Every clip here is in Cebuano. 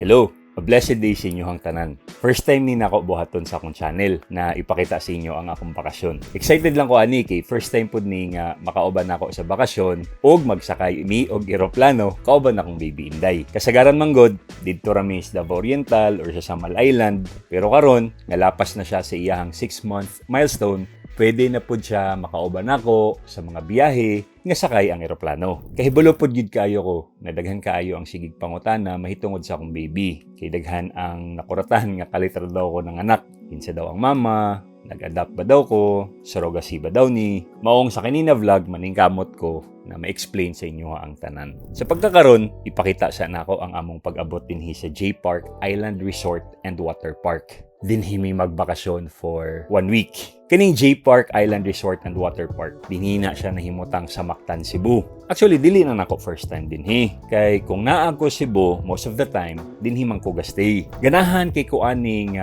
Hello, a blessed day sa inyohang tanan. First time ni nako buhaton sa akong channel na ipakita sa inyo ang akong bakasyon. Excited lang ko ani kay first time pud ni nga makauban nako sa bakasyon ug magsakay mi og eroplano kauban akong baby Inday. Kasagaran man gud didto ra mi sa Davao Oriental or sa Samal Island, pero karon nga lapas na siya sa iyahang 6 month milestone, pwede na pud siya makauban nako sa mga biyahe nga sakay ang eroplano. Kahibalo pud gyud kaayo ko na daghan kaayo ang sigig pangutana mahitungod sa akong baby. Kay daghan ang nakuratan nga kalit ra daw ko nanganak. Kinsa daw ang mama, nag-adopt ba daw ko, surrogacy ba daw ni. Maong sa kini na vlog, maningkamot ko na ma-explain sa inyo ang tanan. Sa pagkakaron, ipakita sa nako ang among pag-abot dinhi sa J Park Island Resort and Water Park. Dinhi mi magbakasyon for one week. Kining J Park Island Resort and Water Park, dinhi na siya nahimutang sa Mactan, Cebu. Actually, dili na nako first time dinhi. Kay kung naa ko Cebu, most of the time, dinhi man ko ga-stay. Ganahan kay ko aning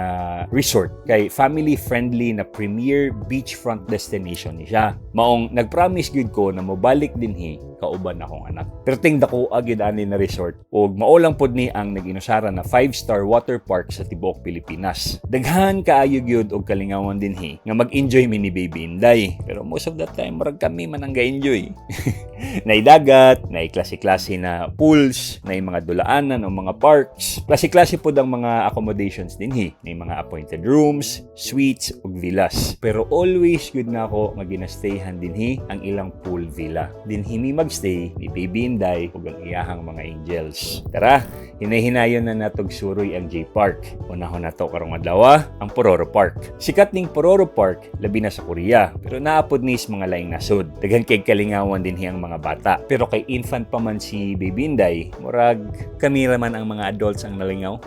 resort kay family friendly na premier beachfront destination ni siya. Maong nagpromise gyud ko na mobalik dinhi kauban akong anak. Perting dako gyud ani na resort ug mao lang pod ni ang nag-inusara na 5-star water park sa tibuok Pilipinas. Daghan kaayo gyud og kalingawan dinhi nga mag-enjoy mi ni Baby Inday. Pero most of the time, murag kami man ang ga-enjoy. Nay dagat, nay klase-klase na pools, nay mga dulaanan o mga parks. Klase-klase pod ang mga accommodations dinhi. Nay mga appointed rooms, suites ug villas. Pero always gyud nako nga ginastayhan dinhi ang ilang pool villa. Dinhi mi magstay ni Baby Inday ug ang iyahang mga angels. Tara, hinay-hinayon na natog suroy ang J Park. Unahon nato karong adlaw ang Pororo Park. Sikat ning Pororo Park labi na sa Korea, pero naa pod ni sa mga laing nasod. Daghan kay kalingawan dinhi ang mga bata. Pero kay infant pa man si Baby Inday, murag kami ra man ang mga adults ang nalingaw.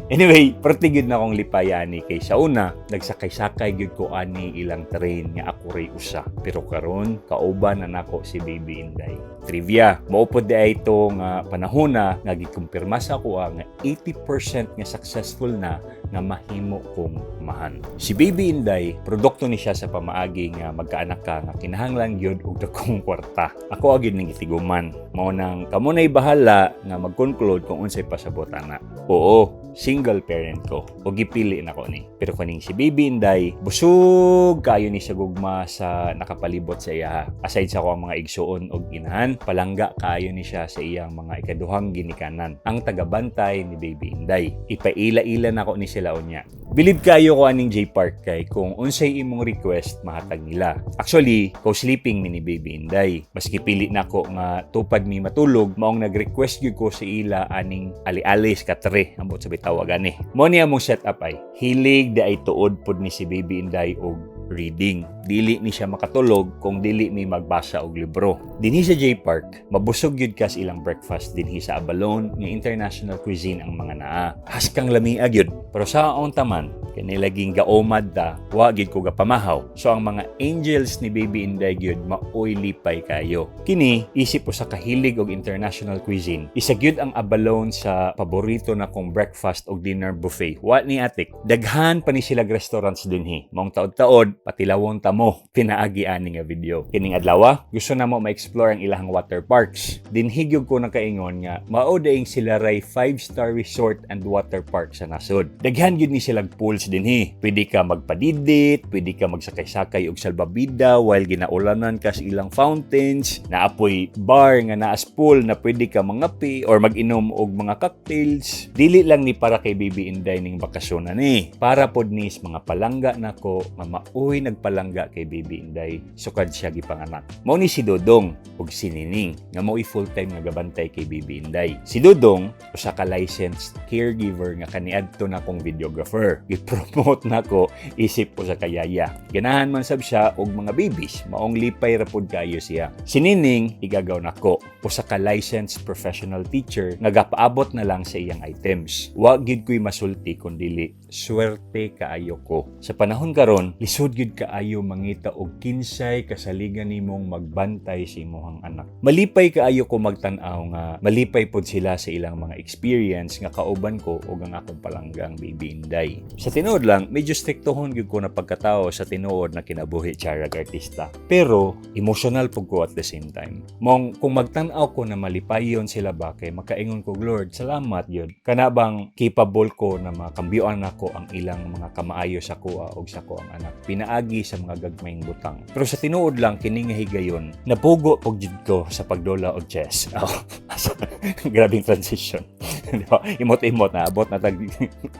Anyway, perti gyud na akong lipaya ani kay sa una, nagsakay-sakay gyud ko ani ilang train nga ako ray usa. Pero karon kauban na nako si Baby Inday. Trivia, mao pod diay ito nga panahon na nga gikumpirma sa akoa nga 80% nga successful na nga mahimo kong amahan. Si Baby Inday, produkto ni siya sa pamaagi nga magkaanak ka nga kinahanglan gyud og dakong kwarta. Ako gyud ning gitiguman. Mao nang kamo na'y bahala nga mag-conclude kung unsay pasabot ana. Oo, single parent ko o gipili na ko ni. Pero kaning si Baby Inday, busog kayo ni sa gugma sa nakapalibot sa iya. Aside sa ako ang mga igsuon og inahan, palangga kaayo ni siya sa iyang mga ikaduhang ginikanan, ang tagabantay ni Baby Inday. Ipaila-ila nako ni sila unya. Bilib kayo ko aning J Park kay kung unsay imong request, mahatag nila. Actually, co-sleeping mi ni Baby Inday. Maski pili nako nga tupad mi matulog, maong nag-request gyud ko sa ila aning ali-alis katre, ambot sa bitawag ani. Mo ni among setup ay hilig diay tuod pod ni si Baby Inday og reading. Dili ni siya makatulog kung dili mi magbasa og libro. Dinhi sa J Park, mabusog gyud ka sa ilang breakfast dinhi sa Abalone nga international cuisine ang mga naa. Haskang lamia gyud. Pero sa unta man, kani laging gaomad ta, wa gyud ko gapamahaw. So ang mga angels ni Baby Inday gyud maoy lipay kayo. Kini isip usa kahilig og international cuisine. Isa gyud ang Abalone sa paborito na kong breakfast og dinner buffet. Wa ni atik. Daghan pa ni sila restaurants dinhi. Maong taod-taod patilawon ta mo pinaagi ani nga video. Kining adlaw, gusto na mo ma-explore ang ilahang water parks. Dinhi gyud ko nakaingon nga mao daing sila ray 5-star resort and water park sa nasod. Daghan gyud ni silang pools dinhi. Pwede ka magpadidit, pwede ka magsakay-sakay og salbabida while ginaulanan ka sa ilang fountains, naa poy bar nga naas pool na pwede ka mangapi or mag-inom og mga cocktails. Dili lang ni para kay Baby Inday ning bakasyon na ni. Para pod ni sa mga palangga nako nga maoy nagpalangga kay Baby Inday sukad siya gipanganak. Mao ni si Dodong ug si Nining nga maoy full-time nga gabantay kay Baby Inday. Si Dodong usa ka licensed caregiver nga kaniadto na kong videographer. Gi-promote nako isip usa ka yaya. Ganahan man sab siya og mga babies, maong lipay ra pod kayo siya. Si Nining igagaw nako, usa ka licensed professional teacher nga gapaabot na lang sa iyang items. Wa gid ko'y masulti kun dili swerte kaayo ko. Sa panahon karon, lisod gyud kaayo mangita og kinsay kasaligan nimong magbantay sa imong anak. Malipay kaayo ko magtan-aw nga malipay pod sila sa ilang mga experience nga kauban ko ug ang akong palanggang Baby Inday. Sa tinuod, tinuod lang, medyo striktohon gyud ko na pagkatao sa tinuod na kinabuhi, charag artista. Pero emotional pud ko at the same time. Mong kung magtan-aw ko na malipayon sila ba, kay makaingon ko, "Lord, salamat gyud." Kana bang capable ko na makambyoan nako ang ilang mga kamaayo sa kuha og sa ko ang anak pinaagi sa mga gagmayng butang. Pero sa tinuod lang, kini nga higayon, napugo pug jud ko sa pagdula og chess. Oh, grabing transition. Di ba? Imot-imot na abot na tag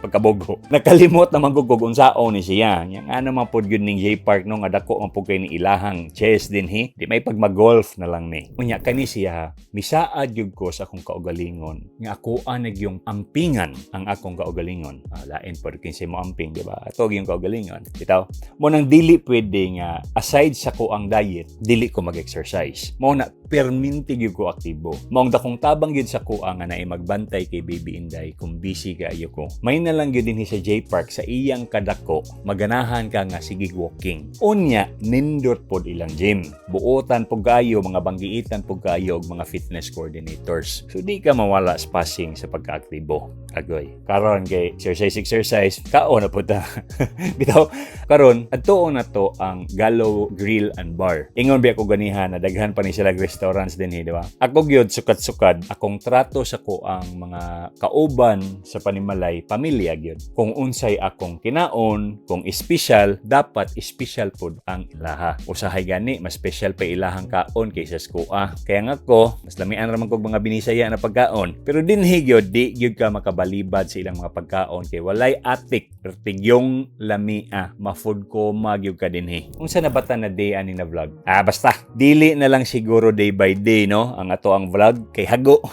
pagkabogo. Nakalimot na manggugog unsaon ni siya. Yang ano man pod gyud ning J Park, no, nga dako man pud kay ni ilahang chess dinhi. Di may pag mag-golf na lang ni. Unya kani siya, misaad gyud ko sa akong kaugalingon nga ako nagyong ampingan ang akong kaugalingon. Ah, lain pod kinsay mo amping, di ba? Ato yung kaugalingon. Bitaw. Mo nang dili pwede nga aside sa ko ang diet, dili ko mag-exercise. Mo na perminti gyud ko aktibo. Maong dakong tabang gyud sa kuha nga naay magbantay kay Baby Inday kung busy kaayo ko. May na lang gyud dinhi sa J Park, sa iyang kadako, maganahan ka nga sige walking. Unya, nindot pod ilang gym. Buotan pud kaayo, mga banggiitan pud kaayo og mga fitness coordinators. So di ka mawala sa passing sa pagkaaktibo. Agoy. Karon kay exercise exercise, kaon na pud ta. Bitaw, karon adtuon na to ang Gallo Grill and Bar. Ingon biya ko ganiha na daghan pa ni sila restaurants dinhi, di ba? Ako gyud sukad-sukad akong trato sa ko ang mga kauban sa panimalay, pamilya gyud. Kung unsay akong kinaon, kung espesyal, dapat espesyal pod ang ilaha. Usahay gani, mas special pa ilahang kaon kaysa sa kuha. Kaya nga ko, mas lamian ra man kog mga binisaya na pagkaon. Pero dinhi gyud, di gyud ka makabalibad sa ilang mga pagkaon kay walay atik, pero tigyong lamia, ma-food coma gyud ka dinhi. Unsa na bata na day ani na vlog? Ah, basta dili na lang siguro day by day, no, ang ato ang vlog kay hago.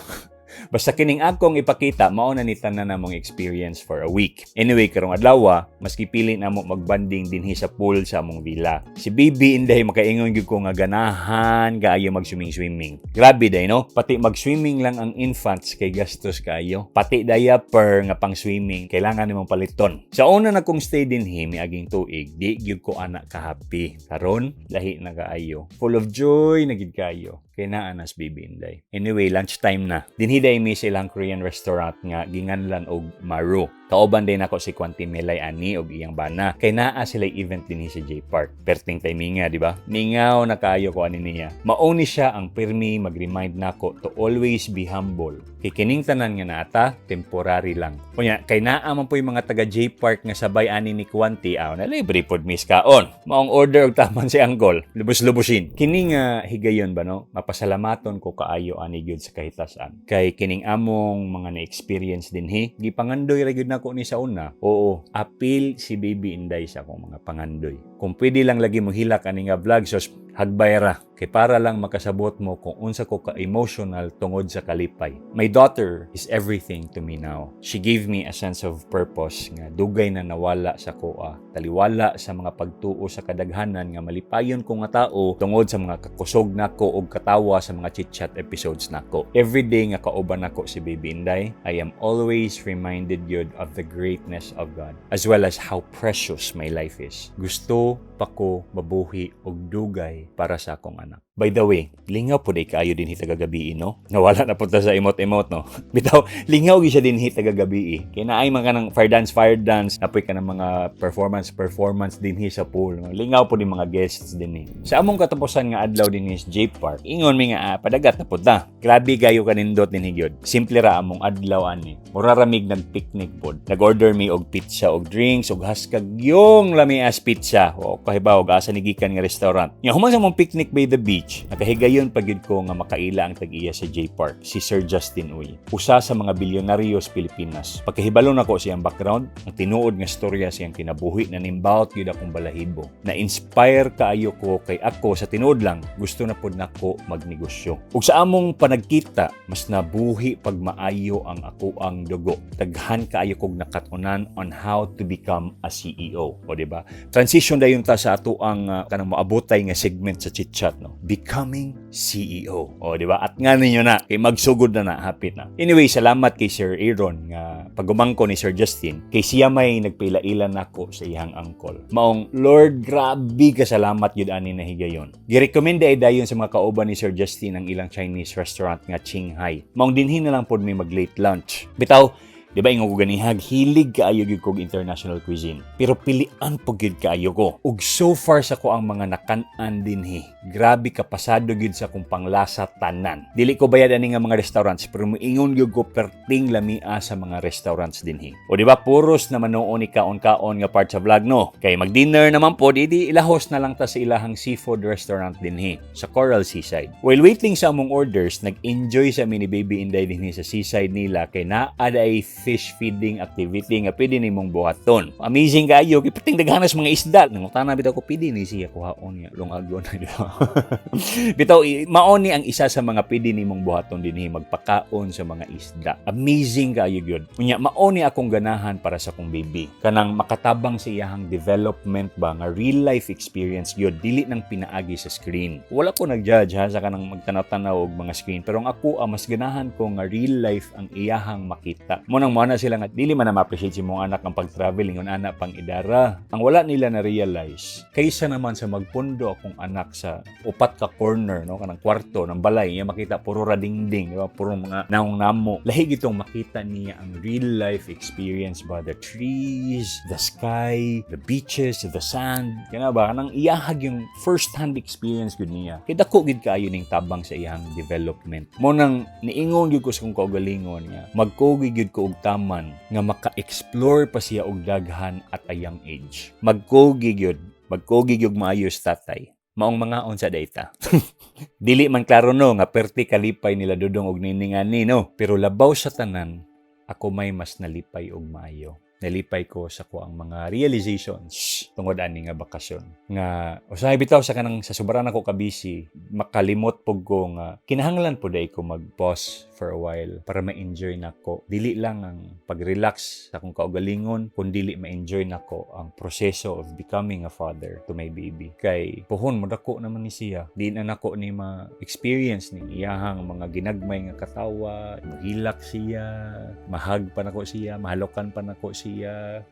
Basta kining akong ipakita, mao na ni tanan namong experience for a week. Anyway, karong adlaw, maski pili namo magbanding dinhi sa pool sa among villa. Si Baby Inday, makaingon gyud ko nga ganahan kaayo mag-swimming swimming. Grabe day, no? Pati mag-swimming lang ang infants kay gastos kaayo. Pati diaper nga pang swimming kailangan nimong paliton. Sa una na kong stay dinhi miaging tuig, di gyud ko ana ka-happy. Karon, lahi na kaayo. Full of joy na gid kaayo kay naa na si Baby Inday. Anyway, lunchtime na. Dinhi day mi sa ilang Korean restaurant nga ginganlan og Maru. Kauban din ako si Quanti Melay ani og iyang bana. Kay naa sila event dinhi sa J Park. Perting timinga, di ba? Mingaw na kaayo ko ani niya. Mauni siya ang pirmi mag-remind nako to always be humble. Kay kining tanan nga naata, temporary lang. Unya, kay naa man po yung mga taga J Park nga sabay ani ni Quanti, aw na libre pod mis kaon. Maong order og taman si Uncle. Lubos-lubosin. Kini nga higayon ba, no? Mapasalamaton ko kaayo ani gyud sa kahitasan. Kay kining among mga na-experience dinhi, gipangandoy ra gyud nako ni sa una. Oo, apil si Baby Inday sa akong mga pangandoy. Kung pwede lang lagi mo hilak ani nga vlog, sos hagbay ra kay para lang makasabot mo kung unsa ko ka-emotional tungod sa kalipay. My daughter is everything to me now. She gave me a sense of purpose nga dugay na nawala sa koa. Taliwala sa mga pagtuo sa kadaghanan nga malipayon ko nga tao tungod sa mga kakusog nako og katawa sa mga chit-chat episodes nako. Every day nga kauban nako si Baby Inday, I am always reminded yun of the greatness of God as well as how precious my life is. Gusto pa ko mabuhi og dugay para sa akong anak. By the way, lingaw po day kaayo dinhi tagagabi, no? Nawala na punta sa imot-imot, no? Bitaw, lingaw gyud siya dinhi tagagabi. Kay naay man kanang fire dance, napoy ka ng mga performance performance dinhi sa pool. No? Lingaw po din mga guests dinhi. Sa among katapusan nga adlaw dinhi sa J Park, ingon mi nga ah, padagat na pud ta. Grabe gayo kanindot dinhi gyud. Simple ra among adlaw ani. Mura ra mig nag-picnic pod. Nag-order mi og pizza og drinks og haskag yung lami as pizza. O kahibaw og asa ni gikan nga restaurant. Nya human sa among picnic by the beach, nakahigayon pa gyud ko nga makaila ang tag-iya sa J Park, si Sir Justin Uy. Usa sa mga bilyonaryo sa Pilipinas. Pagkahibalo nako siyang background, ang tinuod nga storya siyang kinabuhi na nimbawot gyud akong balahibo. Na-inspire kaayo ko kay ako sa tinuod lang gusto na pud nako magnegosyo. Ug sa among panagkita, mas nabuhi pag maayo ang ako ang dugo. Daghan kaayo kog nakatunan on how to become a CEO. O di ba? Transition dayon ta sa ato ang kanang moabotay nga segment sa chit chat, no. Becoming CEO. O di ba? At nga ninyo na kay magsugod na na hapit na. Anyway, salamat kay Sir Aaron nga pagumangko ni Sir Justin kay siya may nagpila-ila nako sa iyang uncle. Maong Lord, grabe ka salamat yun ani na higayon. Girekomenda ay dayon sa mga kauban ni Sir Justin ang ilang Chinese restaurant nga Qinghai. Maong dinhi na lang pod mi mag late lunch. Bitaw, Di ba ingon ko ganihag, hilig kaayo gyud kog international cuisine. Pero pilian po gyud kaayo ko. Ug so far sa ko ang mga nakan-an dinhi, grabe ka pasado gyud sa akong panglasa tanan. Dili ko bayad ani nga mga restaurants, pero moingon gyud ko perting lamia sa mga restaurants dinhi. O di ba puros naman noon ni kaon-kaon nga part sa vlog, no? Kay mag-dinner naman po, di ilahos na lang ta sa ilahang seafood restaurant dinhi sa Coral Seaside. While waiting sa among orders, nag-enjoy sa mi ni Baby Inday dinhi sa seaside nila kay naa ay fish feeding activity nga pwede nimong buhaton. Amazing kaayo, kay perting daghanas mga isda. Nangutana bitaw ko, pwede ni siya kuhaon nga lungagon, di ba? Bitaw mao ni ang isa sa mga pwede nimong buhaton dinhi, magpakaon sa mga isda. Amazing kaayo gyud. Unya mao ni akong ganahan para sa akong baby. Kanang makatabang sa iyahang development ba nga real life experience gyud, dili nang pinaagi sa screen. Wala ko nag-judge ha sa kanang magtanaw-tanaw og mga screen, pero ang ako ang mas ganahan ko nga real life ang iyahang makita. Mo nang mo na sila nga dili man na ma-appreciate si mong anak ang pag-travel ingon ana pang idara. Ang wala nila na realize, kaysa naman sa magpundo akong anak sa upat ka corner, no, kanang kwarto ng balay niya, makita puro ra dingding, di ba, puro mga naong namo. Lahi gitong makita niya ang real life experience ba, the trees, the sky, the beaches, the sand, kana ba, kanang iyahag yung first hand experience gud niya. Kay dako gid kaayo ning tabang sa iyang development. Mo nang niingon gyud ko sa kong kaugalingon nga magkugi gyud ko og taman nga maka-explore pa siya og daghan at a young age. Magkugi gyud, magkugi gyud maayos tatay. Maong mga sa data. Dili man klaro, no, nga perti kalipay nila Dudong og Nining ani, no. Pero labaw sa tanan, ako may mas nalipay og maayo. Nalipay ko sa ko ang mga realizations tungod ani nga bakasyon. Nga usahay bitaw sa kanang sa sobrang ako ka busy, makalimot pug ko nga kinahanglan pud ay ko mag-pause for a while para ma-enjoy nako. Dili lang ang pag-relax sa akong kaugalingon, kundi ma-enjoy nako ang proseso of becoming a father to my baby. Kay puhon mo dako naman ni siya. Di na nako ni ma-experience ni iyahang mga ginagmay nga katawa, mahilak siya, ma-hug pa nako siya, mahalokan pa nako siya.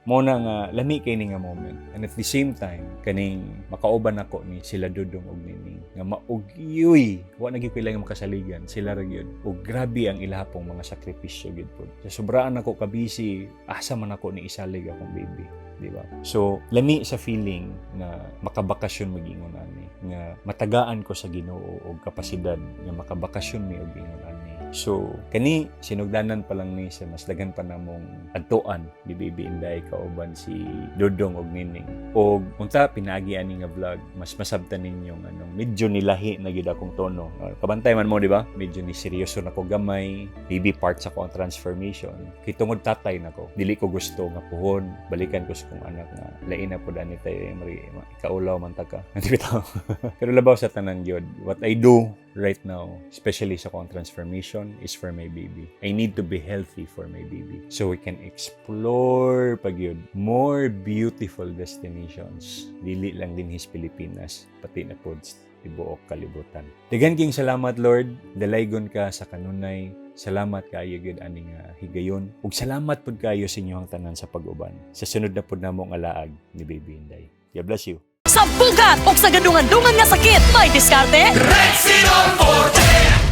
Mo na nga lami kay ni nga moment. And at the same time, kaning makauban nako ni sila Dudong og Nining nga maugyoy, wa na gyud ko ilang makasaligan, sila ra gyud. Og grabe ang ilaha pong mga sakripisyo gyud pod. Sa sobraan ako ka busy, asa man ako ni isalig akong baby, di ba? So, lami sa feeling na makabakasyon mag-ingon ani, nga matagaan ko sa Ginoo og kapasidad nga makabakasyon mi og ingon ani. So, kani sinugdanan pa lang ni sa mas daghan pa namong adtuan ni Baby Inday kauban si Dudong og Nining. Og unta pinaagi ani nga vlog, mas masabtan ninyo nga anong medyo nilahi na gyud akong tono. Kabantay man mo, di ba? Medyo ni seryoso na ko gamay, maybe part sa ko ang transformation. Kay tungod tatay nako, dili ko gusto nga puhon balikan ko sa kong anak nga lain na pud ani tayo, eh, mari ikaulaw man ta ka. Hindi bitaw. Pero labaw sa tanan gyud, what I do right now, especially sa akong transformation, is for my baby. I need to be healthy for my baby so we can explore pa gyud more beautiful destinations. Dili lang dinhi sa Pilipinas, pati na pod sa tibuok kalibutan. Daghan king salamat, Lord, dalaygon ka sa kanunay. Salamat kaayo gyud ani nga higayon. Ug salamat pud kaayo sa inyong tanan sa pag-uban. Sa sunod na pud namo nga laag ni Baby Inday. God bless you. Sa bugat o sa gadungan-dungan nga sakit, may diskarte. Rexidol Forte.